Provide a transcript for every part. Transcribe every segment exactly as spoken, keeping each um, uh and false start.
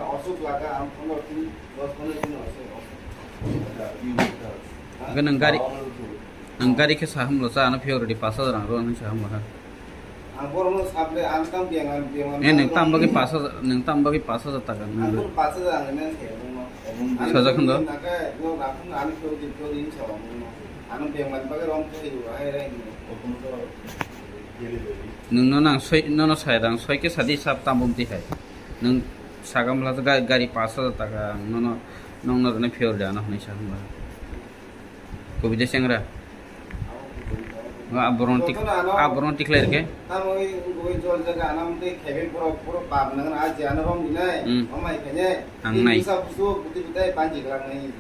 Osuk laga, ang pondro din, dos pondro din osuk, osuk. Hwnkhe nwng gari, nwng gari khe sahamlo cha, ano phiyok rwdi, pash hajar rang rw hinwi sahamlo ha. Ang borokno saple, ang tam biang, ang biang, Eh, nwng tam bagwi pash hajar, nwng tam bagwi pash hajar taka nwng rw? Ang pash hajar ang rwmani khe, ang Sajak hwndo? Nang khe, no, rakhung ani phiyok din, phiyok din sa, ang no. Ano biang mani bagwi rom khe, hai, hai, hai. Nwng no nang soi, nono sai rang soi khe sadi sap tam bumti hai. Nwng sagam la ga-, gari pash hajar taka ang nono, nongno rwna phiyok rwdi ano hwnwi sa hwnba. Kubui de sengra. Aborno tik, aborno tiklai rwkhe. Tamo ui, ui jol jaga ano mte khebe puro, puro pap nang na aji ano rom dinai. Hmm. Omai khenye. Ang nai. Sa busu buti butai panji gelang nai.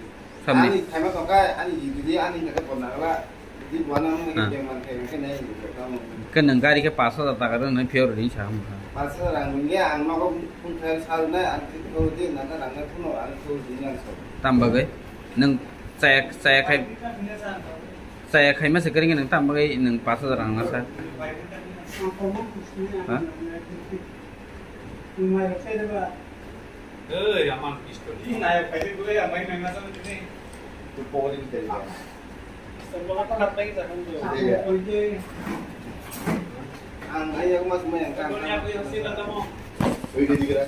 Samni. Ani thaima tongkha, ani jigidi, ani hake bonna gala. Jigidi buana mo ke Ah. Beng man khe, ke nai, ke tamo. Ke nwng gari khe pash hajar taka rwna phiyok rwdi sa hwnba. Pash hajar ang nungya, ang nogo phung khe sal nai, ang khe phiyok di, nang khe rang nai phuno, ang phiyok di nang so. Tam bagwi? Nwng chaya, chaya khai, chaya khai masa kering nwng tam bagwi nwng pash hajar rang nasa. Ha? Ei, aman pistol. Ni nai phai de gule, amai nai masa ni. Tu pori ni tadi. Pistol ko apa nak lagi jangan tu. Iya. Ang ayah mas main kan. Pokoknya aku yang sih kata mau. Ui, dia juga.